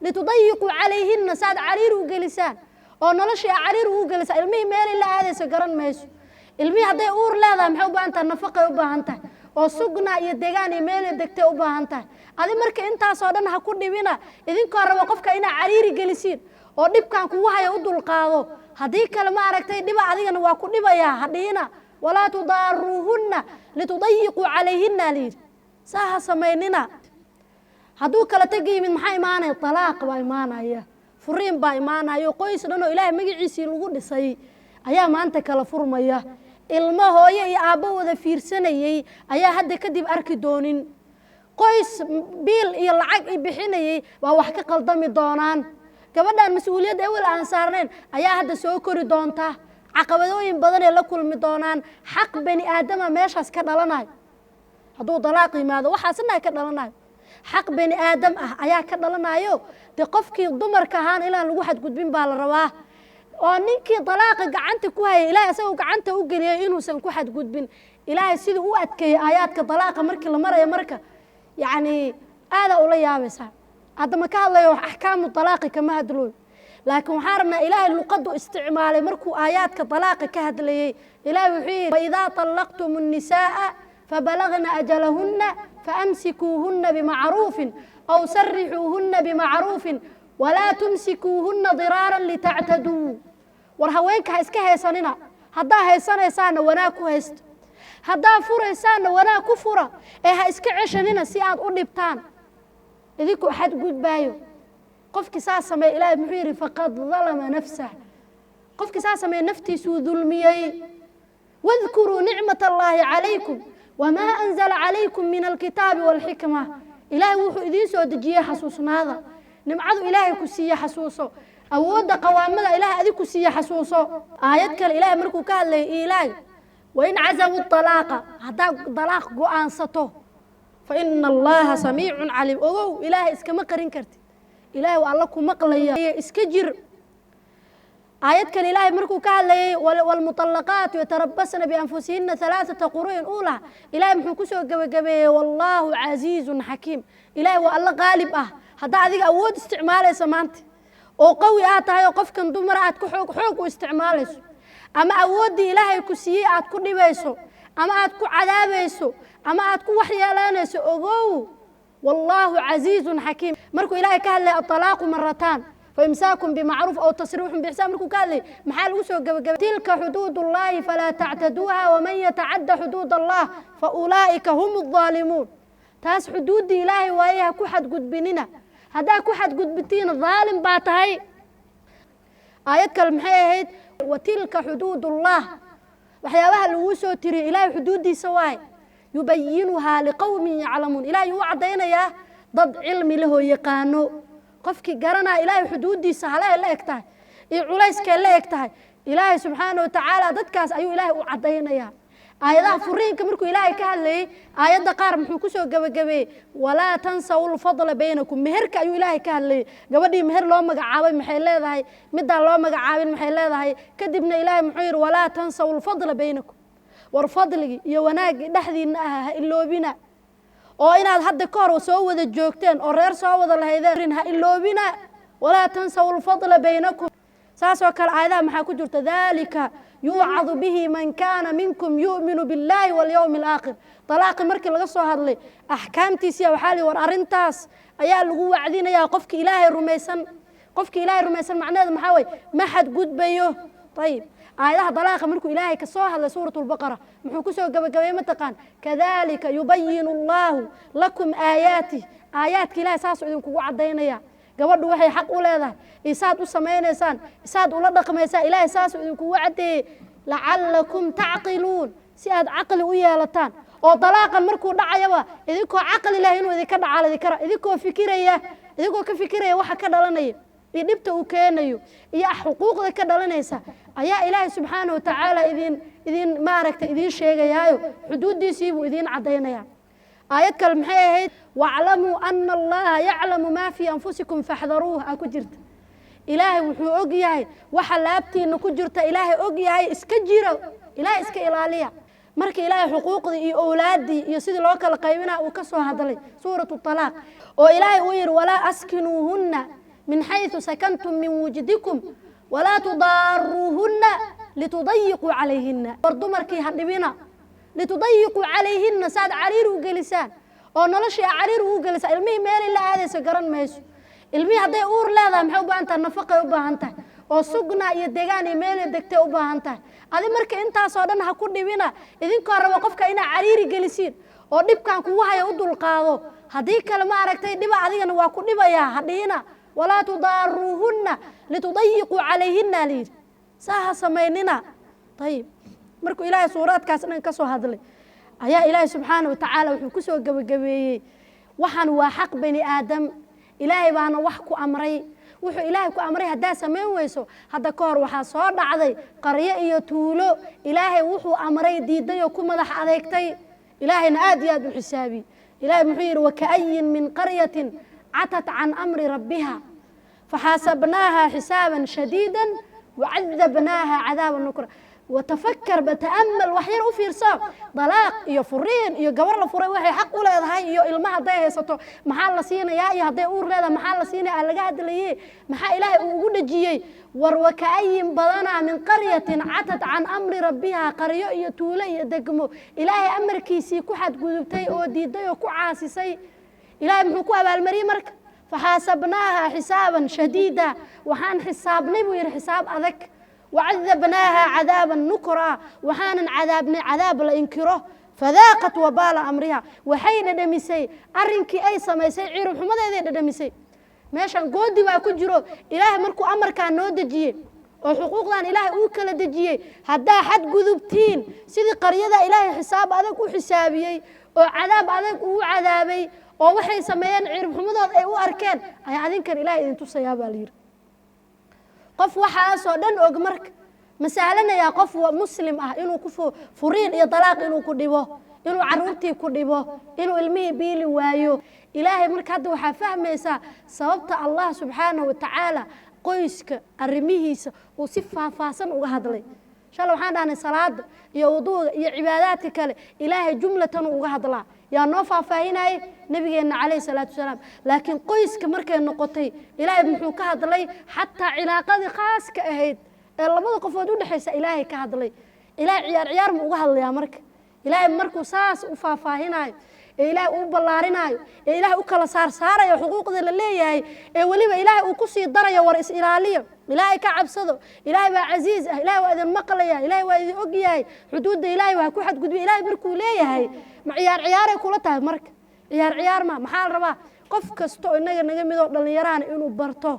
Litudayiquu calayhinna, saad cariir u gelisaan oo noloshii cariir ugu gelisaan. Ilmihii meelay la aadayso garan mayso. Ilmihii hadday uur leedahay, maxay u baahan tahay? Nafaqay u baahan tahay oo sugnaa iyo degaan iyo meelay degtay u baahan tahay. Adi marka intaasoo dhan ha ku dhibina, idinkoo raba qofka inaa cariiri gelisiin oo dhibkan kugu haya u dulqaado. Haddii kale, ma aragtay, dhiba adigana waa ku dhibayaa hadhihina. Walaa tudaaruuhunna litudayiquu calayhinna layidhi, saa ha samaynina. Hadduu kala tegi yimid, maxaa imaanaya? Talaaq baa imaanaya, furiin baa imaanayo. Qoys dhan oo Ilaahay magaciisii lagu dhisay ayaa maanta kala furmaya. Ilmo hooyo iyo aabbo wada fiirsanayey ayaa hadda kadib arki doonin. Qoys biil iyo lacag i bixinayey waa wax ka qaldami doonaan. Gabadhan mas-uuliyadda ewel aan saarnayn ayaa hadda soo kori doonta, caqabadooyin badanay la kulmi doonaan. Xaq bani aadama meeshaas ka dhalanayo hadduu dalaaq yimaado, waxaasna ka dhalanayo, xaq bani aadam ah ayaa ka dhalanayo. Dee qofkii dumarka ahaan inaan lagu xadgudbin baa la rabaa, oo ninkii dalaaqa gacanta ku hayay, Ilahay asagoo gacanta u geliyay, inuusan ku xadgudbin. Ilaahay siduu u adkeeyey aayaadka dalaaqa markii la marayo, marka yacni aadaa ula yaabaysaa. Hadda ma ka hadlayo axkaamu dalaaqi, kama hadlooyo, laakiin waxaan rabnaa Ilaahay luqaddu isticmaalay markuu aayaadka dalaaqa ka hadlayey. Ilaahay wuxuu yidhi: "Waidaa طallaqtum الnisaaءa fabalagna ajalahunna faamsikuuhunna bimacruufin aw sarixuuhunna bimacruufin walaa tumsikuuhunna diraaran litactaduu." War haweenka ha iska haysanina. Haddaa haysanaysaanna wanaag ku haysto, haddaa furaysaanna wanaag ku fura, ee ha iska ceshanina si aad u dhibtaan idinkoo xadgudbaayo. Qofkii saa sameeya, Ilaahay muxuu yidhi? "Faqad dalama nafsah." Qofkii saa sameeya naftiisuu dulmiyey. "Wadkuruu nicmat allaahi calaykum wamaa anzala calaykum min alkitaabi waalxikma." Ilaahay wuxuu idiin soo dejiyey xasuusnaada. Nimcadu Ilaahay ku siiye xasuuso. Awoodda qawaamada Ilaahay adig ku siiye xasuuso. Aayad kale Ilaahay markuu ka hadlayay ilaag: "Wain cazamuu dalaaqa," haddaa dalaaq go-aansato, "fa ina Allaha samiicun caliim." Ogow, Ilaahay iskama qarin kartid. Ilaahay waa Alla ku maqlaya, iska jir. Aayad kale Ilaahay markuu ka hadlayay: "Waalmuطalaqaatu yatarabasna bianfusihina halaaثata quru'in" uu laha, Ilahay muxuu kusoo gebagabeeyey? "Wallaahu casiizun xakiim." Ilahay waa Alla qaalib ah. Haddaa adiga awood isticmaalaysa maanta oo qawi aad tahay, oo qofkan dumara aad ku xoog xoog u isticmaalayso, ama awooddii Ilaahay ku siiyey aad ku dhibayso, ama aad ku cadaabayso, ama aad ku waxyeelaanayso, ogow, "wallaahu casiizun xakiim." Markuu Ilaahay ka hadlay "aطalaaqu marataan faimsaakun bimacruuf aw tasriixun biixsaan," markuu ka hadlay, maxaa lagu soo gebagabay? "Tilka xuduud ullahi falaa tactaduuha waman yatacadda xuduud allah fa ulaa'ika hum aldaalimuun." Taas xuduuddii Ilaahay waaye, ha ku xadgudbinina. Haddaa ku xadgudbitiina, daalim baa tahay. Aayad kale maxay ahayd? "Watilka xuduud ullah." Waxyaabaha laguu soo tiriyey Ilaahay xuduuddiisa waaye. "Yubayinuhaa liqowmin yaclamuun." Ilahay wuu caddaynayaa dad cilmi lehoo yaqaano. Qofkii garanaya Ilaahay xuduuddiisa hale la eg tahay iyo culayskee la eg tahay, Ilaahay subxaana watacaala dadkaas ayuu Ilaahay u caddaynayaa. Aayadaha furiinka markuu Ilaahay ka hadlayey, aayadda qaar muxuu kusoo gebagabeeyey? "Walaa tansaw lfadla baynakum." Meherka ayuu Ilaahay ka hadlayey. Gabadhii meher loo magacaabay maxay leedahay? Midaan loo magacaabin maxay leedahay? Kadibna Ilaahay muxuu yidhi? "Walaa tansaw lfadla baynakum." War fadligii iyo wanaaggii dhexdiinna ah ha iloobina, oo inaad hadda ka hor soo wada joogteen oo reer soo wada lahaydeen ha iloobina. "Walaa tansaw lfadla baynakum." Saasoo kale aayadaha maxaa ku jirta? "Dalika yuucadu bihi man kaana minkum yu'minu biاllahi walyowmi alaakhir." Dalaaqi markii laga soo hadlay axkaamtiisiya, waxaa lihi war arrintaas ayaa lagu wacdinayaa qofki Ilaahay rumaysan. Qofki Ilaahay rumaysan macnaheedu maxaa waye? Ma xadgudbayo. Ayib, aayadaha dalaaqa markuu Ilaahay ka soo hadlay suurat lbaqara, muxuu kusoo gabagabeeyey mataqaan? "Kadalika yubayinu allahu lakum aayaatih." Aayaadka Ilahay saasuu idinkugu caddaynaya. Gabadhu waxay xaq u leedahay, isaad u samaynaysaan, isaad ula dhaqmaysaan, Ilaahay saasuu idinkugu caddeeyey. "Lacalakum tacqiluun," si aad caqli u yeelataan, oo dalaaqan markuu dhacayaba idinkoo caqli leh inuu idinka dhacaal idinkara, idinkoo fikiraya, idinkoo ka fikiraya waxa ka dhalanaya iyo dhibta uu keenayo iyo xuquuqda ka dhalanaysa, ayaa Ilaahay subxaana watacaala idin maaragtay idiin sheegayaayo, xuduuddiisiibuu idiin caddaynaya. Aayad kale maxay ahayd? "Waclamuu ana Allaha yaclamu maa fii anfusikum faxdaruuh" aa ku jirta. Ilaahay wuxuu og yahay waxa laabtiina ku jirta. Ilaahay og yahay, iska jiro, Ilaahay iska ilaaliya. Marka Ilaahay xuquuqdii iyo owlaaddii iyo sidii loo kala qaybinaa uu ka soo hadlay suuratu talaaq, oo Ilaahay uu yidhi: "Walaa askinuuhunna Min xayثu sakantum min wujdikum walaa tudaaruuhunna litudayiquu calayhinna. War dumarkii ha dhibina, litudayiquu calayhinna, saad cariiri u gelisaan oo noloshii cariiri ugu gelisaan. Ilmihii meelay la aadayso garan mayso. Ilmihii hadday uur leedahay, maxay u baahan tahay? Nafaqay u baahan tahay, oo sugnaa iyo degaan iyo meelay degtay u baahan tahay. Adi marka intaasoo dhan ha ku dhibina, idinkoo raba qofka inaa cariiri gelisiin oo dhibkan kugu haya u dulqaado. Haddii kale, ma aragtay, dhiba adigana waa ku dhibayaa, ha dhihina. Walaa tudaaruuhunna litudayiquu calayhinna layidhi, saa ha samaynina. Ayib, markuu Ilaahay suuraadkaas dhan ka soo hadlay, ayaa Ilaahay subxaana wa tacaala wuxuu ku soo gebagabeeyey: waxaan waa xaq bani aadam, Ilaahay baana wax ku amray. Wuxuu Ilaahay ku amray haddaa samayn weyso, hadda ka hor waxaa soo dhacday qaryo iyo tuulo Ilaahay wuxuu amray diiday oo ku madax adeegtay, Ilaahayna aad iyo aad u xisaabiyey. Ilahay muxuu yidhi? Waka'ayin min qaryatin catat can amri rabbiha faxaasabnaaha xisaaban shadiida wacadabnaaha cadaaban nukra. Watafakar, bata'amal, wax yar u fiirso. Dalaaq iyo furiin iyo gabar la furay waxay xaq u leedahay, iyo ilma hadday haysato maxaa la siinayaa, iyo hadday uur leedahay maxaa la siinaya aa laga hadlaye. Maxaa Ilaahay uu ugu dhejiyey? War waka'ayin badanaa min qaryatin catat can amri rabbiha, qaryo iyo tuulo iyo degmo Ilaahay amarkiisii ku xadgudubtay oo diiday oo ku caasisay, Ilaahay muxuu ku abaalmariyey marka? Faxaasabnaaha xisaaban shadiida, waxaan xisaabnay buu yidhi xisaab adag. Wacadabnaaha cadaaban nukraa, waxaanan cadaabnay cadaab la inkiro. Fadaaqat wabaala amriha, waxay dhadhamisay arrinkii ay samaysay, ciirib xumadeeday dhadhamisay. Meeshan goodi baa ku jiro. Ilaahay markuu amarkaa noo dejiyey oo xuquuqdan Ilaahay uu kala dejiyey, haddaa xadgudubtiin sidii qaryada Ilaahay xisaab adag u xisaabiyey oo cadaab adag uu cadaabay oo waxay sameeyeen ciirib xumadooda ay u arkeen, ayaa adinkan Ilahay idin tusayaa baa la yidhi. Qof waxaasoo dhan og marka ma sahlanayaa qof muslim ah inuu ku furiin iyo dalaaq inuu ku dhibo, inuu caruurtii ku dhibo, inuu ilmihii biili waayo? Ilaahay marka hadda waxaa fahmaysaa sababta Allah subxaanahu wa tacaala qoyska arrimihiisa uu si faahfaahsan uga hadlay. Shala waxaan dhahnay salaada iyo wuduuga iyo cibaadaadka kale Ilaahay jumlatan uu uga hadlaa, yaa noo faahfaahinayay? Nabigeenna calayhi salaatu wasalaam. Laakiin qoyska markay noqotay, Ilaahay muxuu ka hadlay? Xataa cilaaqadii khaaska ahayd ee labada qofood u dhexaysa Ilaahay ka hadlay. Ilaahay ciyaar ciyaar ma uga hadlayaa? Marka Ilaahay markuu saas u faahfaahinayo ee Ilaahay uu ballaarinaayo ee Ilaahay u kala saarsaarayo xuquuqda la leeyahay, ee weliba Ilaahay uu ku sii darayo: war is ilaaliyo, Ilaahay ka cabsado, Ilaahay baa casiiz ah, Ilaahay waa idin maqlaya, Ilaahay waa idin og yahay, xuduudda Ilaahay waa ku xadgudbiya, Ilaahay markuu leeyahay, ma ciyaar ciyaaray kula tahay? Marka ciyaar ciyaar ma. Maxaa la rabaa? Qof kasta oo innaga naga midoo dhallinyarahana inuu barto.